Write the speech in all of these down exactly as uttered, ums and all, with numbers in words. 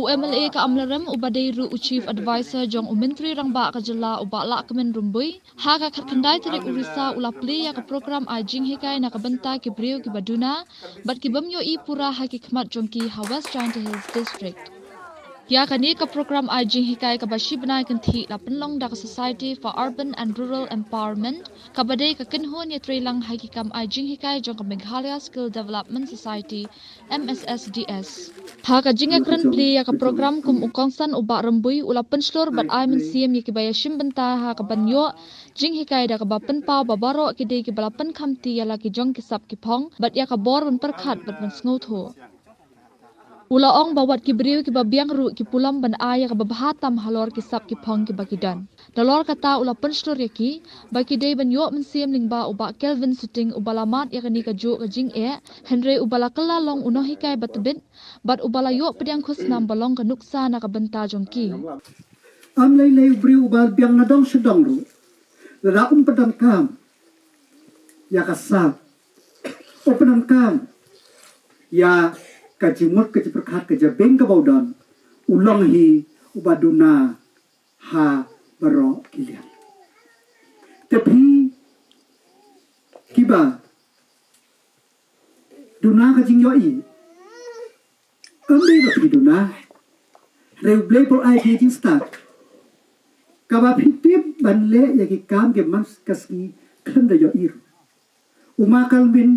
U M L A ka Amlarem uba dei ruh u Chief Advisor jong u Myntri Rangbah ka jylla u Bah Lahkmen Rymbui, ha ka khatkhyndai tarik u Risaw u la plie ïa ka program ai jinghikai na ka bynta ki briew kiba duna bad ki bym ïohi pura ha ki khmat jong ki ha West Jaintia Hills District. Ïa kane ka program ai jinghikai kaba shi bnai kynthih la pynlong da ka Society for Urban and Rural Empowerment, kaba dei ka kynhun ïatreilang ha ki kam ai jinghikai jong ka Meghalaya Skill Development Society, M S S D S. Ha ka jingïakren plie ïa ka program kum u kongsan u Bah Rymbui u la pynshlur bad ai mynsiem ïa kiba ïashim bynta ha kaban ïoh jinghikai da kaba pynpaw ba baroh ki dei kiba la pynkhamti ïa la ki jong ki sap ki phong bad ïa ka bor ban pyrkhat bad ban sngewthuh. U la ong ba wat ki briew kiba biang ruh ki pulom ban ai ïa kaba bha tam halor ki sap ki phong kiba ki don. Nalor kata u la pynshlur ïa ki ba ki dei ban ïoh mynsiem lyngba u Bah Kelvin Suting uba la mad ïa kane kajuh ka jingeh, hynrei uba la kylla long u nonghikai ba tbit bad uba la ïoh pdiang khusnam ba long ka nuksa na ka bynta jong ki. Am lei lei u briew uba biang na dong sha dong ruh, lada um pyndonkam ïa ka sap, u pyndonkam ïa ka jingmut ka jingpyrkhat ka jabieng kaba u don, u long hi uba duna ha baroh ki liang. Te phi kiba duna ka jingïohi, kam dei ba phi duna, hynrei U Blei u ai phi jingstad kaba phi tip ban leh ïa ki kam ki man ka sngi khlem da ïohi ruh. U Ma Kelvin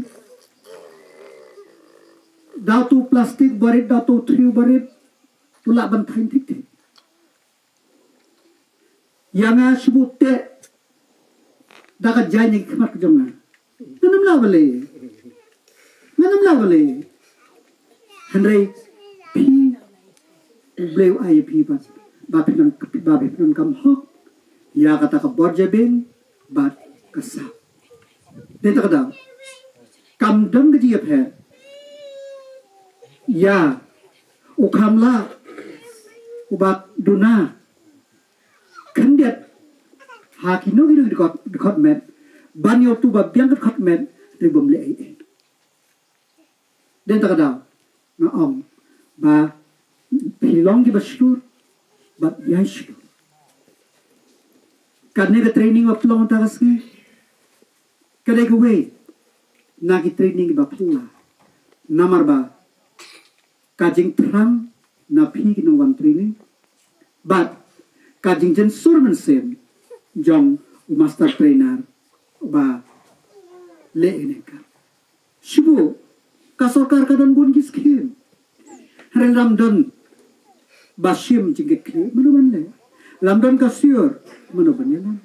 da uto u plastik barit, da uto u thriu barit, u lah ban thaiñ thik thik. Ïa nga shu buh teh da ka jaiñ ïa ki khmat ka jong nga. Ngan ym lah balei. Ngan ym lah balei. Hynrei phi, U Blei u ai ïa phi ba, ba phi nang, ba phi nang kam hok ïa kata ka bor jabieng bad ka sap. Dei ta ka daw, kam don ka jingïapher ïa u kham lah uba duna khyndiat ha kino kino ki dkhot, dkhot met ban ïa uto uba biang ka dkhot met, hynrei bym leh ei ei. Dei ta ka daw nga ong ba phi long kiba shlur bad ïai shlur. Kane ka training ba phi long mynta ka sngi ka dei kawei na ki training kiba phylla, namar ba ka jingthrang na phi ki nongwan training bad ka jingjynsur mynsiem jong u master trainer ba leh ïa kane ka. Shu buh, ka sorkar ka don bun ki skim. Hynrei lada ym don ba shim jingkitkhlieh, mano ban leh? Lada ym don ka syiar, mano ban ïalam?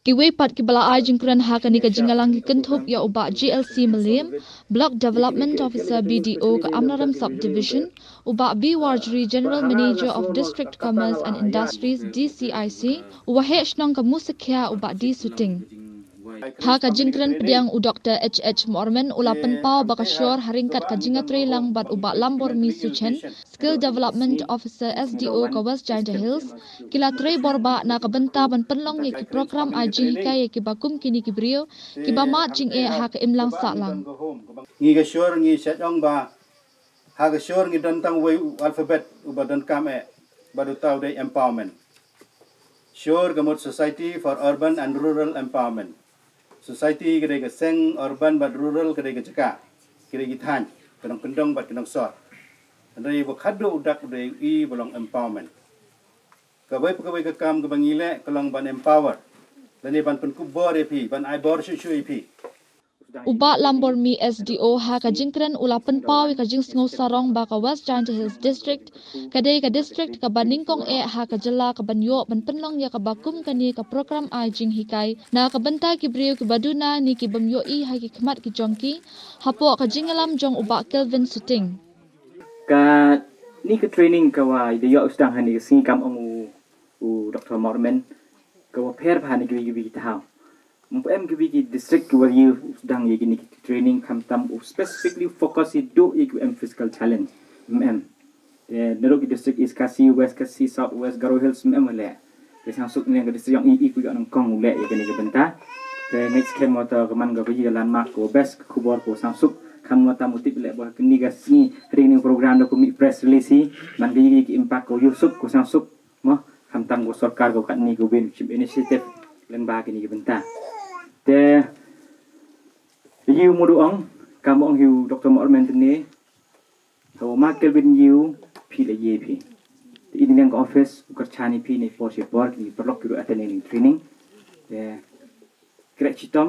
Kiwei pat kiba la ai jingkren ha kane ka jingïalang ki kynthup ïa u Bah G L C Mylliem, Block Development Officer, B D O ka Amlarem Subdivision, u Bah B Warjri, General Manager of District Commerce and Industries, D C I C, u Waheh Shnong ka Musakhia, u Bah D Suting. Ha ka jingkren pdiang, u Doktor H H Mormen u la pynpaw ba ka shor ha ryngkat ka jingïatreilang bad u Bah Lambormi Suchen, Skill Development Officer, S D O ka West Jaintia Hills, ki la trei bor bah na ka bynta ban pynlong ïa ki program ai jinghikai ïa kiba kum kine ki briew kiba mad jingeh ha ka imlang sahlang. Ngi ka shor ngi shait ong ba ha ka shor ngi don tang uwei u alphabet uba donkam eh, bad uta u dei empowerment. Shor ka mut Society for Urban and Rural Empowerment. Society ka dei ka seng, urban bad rural ka dei ka jaka, ka dei ki thaiñ, ka nongkyndong bad ka nongsor. Hynrei ba khadduh u dak u dei i ba long empowerment. Kawei pa kawei ka kam kaba ngi leh ka long ban empower lane ban pynkup bor ïa phi, ban ai bor shuh shuh ïa phi. U Bah Lambormi, S D O ha ka jingkren u la pynpaw ïa ka jingsngew sarong ba ka West Jaintia Hills District ka dei ka district kaba nyngkong eh ha ka jylla kaban ïoh ban pynlong ïa kaba kum kane ka program ai jinghikai na ka bynta ki briew kiba duna ne ki bym ïohi ha ki khmat ki jong ki, hapoh ka jingïalam jong u Bah Kelvin Suting. Kane ka training ka wa i da ïoh u sdang ha kane ka sngi, kam ong u, u Doktor Mormen, ka wa pher bha na kiwei kiwei ki thaw. Ym pu em kiwei ki district ki wa ïoh u sdang ïa kine ki training, khamtam u specifically focus ïa duh ïa ki em physical challenge. Ym em. Te naduh ki district East Khasi, West Khasi, South West, Garo Hills, ym em u leh. Te sngewsuk ne ka district jong i, i ku ïoh nyngkong u leh ïa kane ka bynta. Te ngeit skhem wa ta ka man ka, ka ïa ka landmark ka best, ka khubor ka sngewsuk. Khamtam u tip leh ba kane ka sngi ha ri kane ka program da ka mih press release hi. Man ka ïa ka impact ka u ïoh suk, ka u sngewsuk. Mo, khamtam ka sorkar ka katne ka win shim initiative lyngba kane ka bynta. Te ïa u mut u ong, kam ong ïa u Doctor Mohrmen te ne, ha u ma Kelvin ïa u phi la ïa phi. Te i ne ka office u kyrchan ïa phi ne por shi por, ki paralok ki ruh attend ïa training. Te kreh chitom,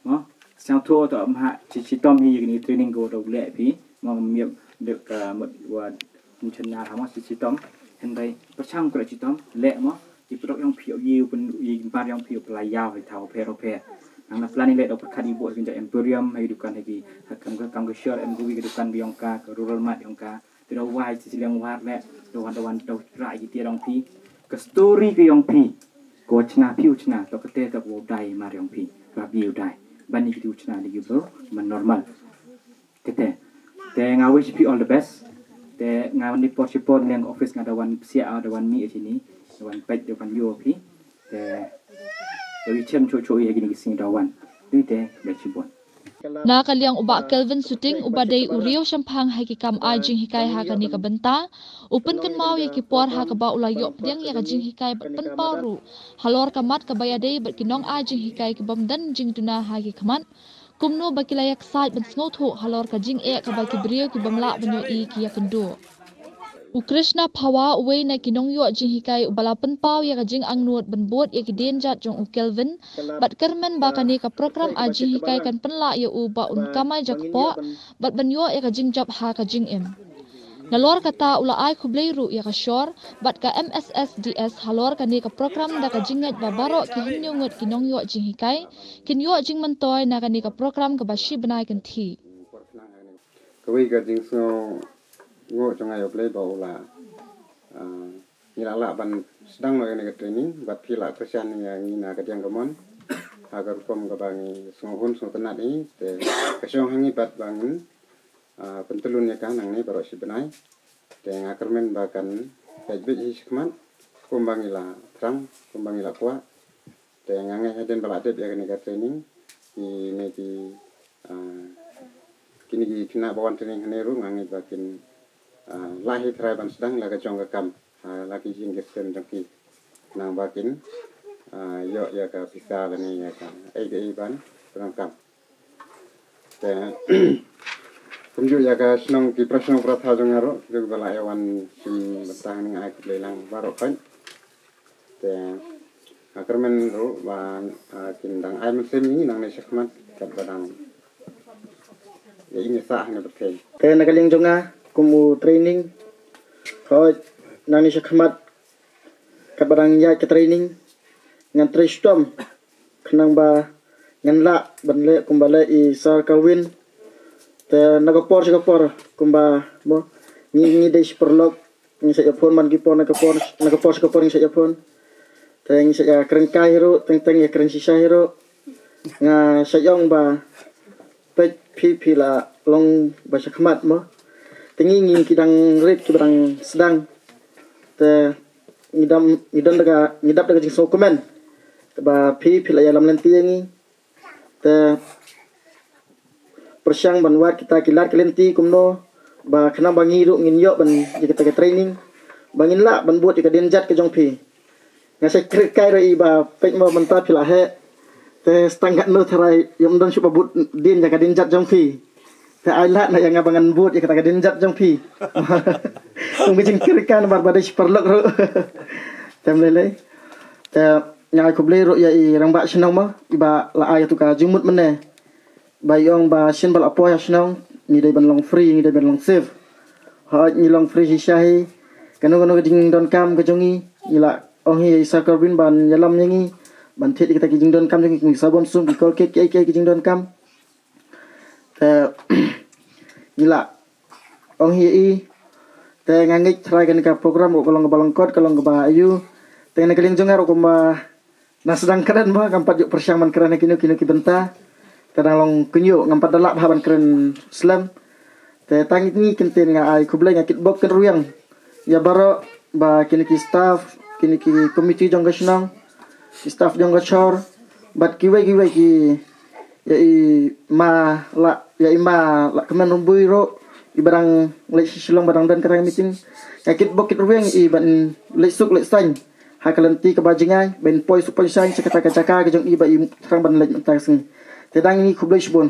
mo, sngewthuh to ma chi chitom hi ïa kane training ko da u leh phi, mo, miep de ka mut wa nchana ha mo chi chitom. Hynrei pyrshang kreh chitom leh mo, ki paralok ïong phi ïa u pyn ïa ki bar ïong phi u pla ïaw hi thaw pher pher. Nang na plan i leh da pyrkhat i buh ha ki jaka emporium, ha ki dukan ha ki, ha kam ka kam ka shor em ka wi ka dukan ïong ka, ka rural mart ïong ka. Te da wai chi chi liang war leh, da wan da wan da u pra ïa ki tiar ïong phi. Ka story ka ïong phi. Ko chna phi u chna, to kate to ko dai mar ïong phi. Ba bi u dai. Ban ni ki u chna di ki bro, man normal. Kate. Te nga wish phi all the best. Te nga wan ni por shi por liang office nga da wan psia da wan mi ïa chini. Da wan peit da wan ïoh phi. Te da wi chem cho cho ïa kini ki sing da wan. Dui te da chibon. Na ka liang u Bah Kelvin Suting uba dei u riewshemphang ha ki kam ai jinghikai ha kane ka bynta, u pynkynmaw ïa ki por ha kaba u la ïoh pdiang ïa ka jinghikai bad pynpaw ruh halor ka mat kaba ïadei bad ki nong ai jinghikai ki bym don jingduna ha ki khmat, kumno ba ki la ïaksaid ban sngewthuh halor ka jingeh kaba ki briew ki bym lah ban ïohi ki ïakynduh. U Krishna Phawa, uwei na ki nongïoh jinghikai uba la pynpaw ïa ka jingangnud ban bud ïa ki dienjat jong u Kelvin, bad kyrmen ba kane ka program ai jinghikai kan pynlah ïa u ba un kamai jakpoh bad ban ïoh ïa ka jingjop ha ka jingim. Nalor kata u la ai khublei ruh ïa ka shor bad ka M S S D S halor kane ka program da ka jingngeit ba baroh ki hynñiew ngut ki nongïoh jinghikai kin ïoh jingmyntoi na kane ka program kaba shi bnai kynthih. Kawei ka jingsngew nguh jong nga ïa U Blei ba u la, ah, ngi la lah ban sdang noh ïa kane ka training bad phi la kyrshan ïa ngi na ka diang ka mon ha ka rukom kaba ngi sngewhun sngewtynnat ïa ngi. Te ka shong ha ngi bad ba ngin, ah, pyntyllun ïa ka nangne baroh shi bnai. Te nga kyrmen ba kan peit beit hi shakhmat kumba ngi la thrang kumba ngi la kwah. Te nga ngeit hadien ba la dep ïa kane ka training kine ki, ah, kine ki khynnah ba wan training hangne ruh nga ngeit ba kin, ah, lah hi tharai ban sdang la ka jong ka kam, ah, la ki jingkyrshan jong ki khnang ba kin, ah, ïoh ïa ka pisa lane ïa ka ei ka ei ban pyndonkam. Te kumjuh ïa ka shnong ki para shnong para thaw jong nga ruh kiba la ïa wan shim bynta hangne nga ai khublei lang baroh khoit. Te nga kyrmen ruh ba, ah, kin dang ai mynsiem ïa ngi nangne shakhmat katba dang ïa i ngi sah hangne pyrthei. Te na ka liang jong nga kum u training, hooid, nangne shakhmat katba dang ïaid ka training ngan trei shitom khnang ba ngan lah ban leh kumba leh i Sir Kelvin. Te na ka por sha ka por kumba mo ngi ngi dei shi paralok, ngi sa ïa phone man ki por na ka por, na ka por sha ka por ngi sa ïa phone. Te ngi sa ïa kren kai hi ruh, teng teng ïa kren shisha hi ruh. Nga sa ïong ba peit phi phi la long ba shakhmat mo. Te ngi ngi ki dang rit kiba dang sdang. Te ngi dam ngi don da ka ngi dap da ka jingsngewkmen ba phi phi la ïalam lynti ïa ngi. Te pyrshang ban wad kita ki lad ki lynti kumno ba khnang ba ngi ruh ngin ïoh ban ïa kita ki training ba ngin lah ban bud ïa ka dienjat ka jong phi. Nga sa kyrkai ruh i ba peit mo mynta phi la heh. Te stang katno tharai ym don shuh ba bud dien ïa ka dienjat jong phi. Te ai lad na ïa nga ba ngan bud ïa kata ka dienjat jong phi. Kum ka jingkyrkai namar ba dei shi paralok ruh. Te ym lei lei. Te nga ai khublei ruh ïa i rangbah shnong mo i ba la ai ïa tu ka jingmut mynne. Ba i ong ba shen ba la poi ha shnong ngi dei ban long free, ngi dei ban long safe. Hooid ngi long free shisha hi. Kano kano ka jingdonkam ka jong ngi ngi la ong hi ïa i Sir Kelvin ban ïalam ïa ngi ban thied ïa kita ki jingdonkam jong ngi, ki sabon sum, ki Colgate, ki ei ki ei ki jingdonkam. Te ngi la ong hi ïa i. Te nga ngeit tharai kane ka program ruh ka long kaba lyngkot, ka long kaba aiu. Te na ka liang jong nga ruh kumba na sdang kren ba ngam pat ju pyrshang ban kren ha kino kino ki bynta. Te dang long kynjoh ngam pat da lah bha ban kren slem. Te tang ngi kyntien nga ai khublei, nga kitbok kynrwiang ïa baroh ba kine ki staff, kine ki komiti jong ka shnong, ki staff jong ka shor bad kiwei kiwei ki Ïa i ma la, ïa i ma la kmen rumbui ro, i ba dang leit Shillong ba dang don kata ka meeting. Ïa kit bok kit rueng i ban leit suk leit sain ha ka lynti kaba jngai, ban poi suk poi sain sa kata ka jaka ka jong i ba i thrang ban leit mynta ka sngi. Te dang ini khublei shibun.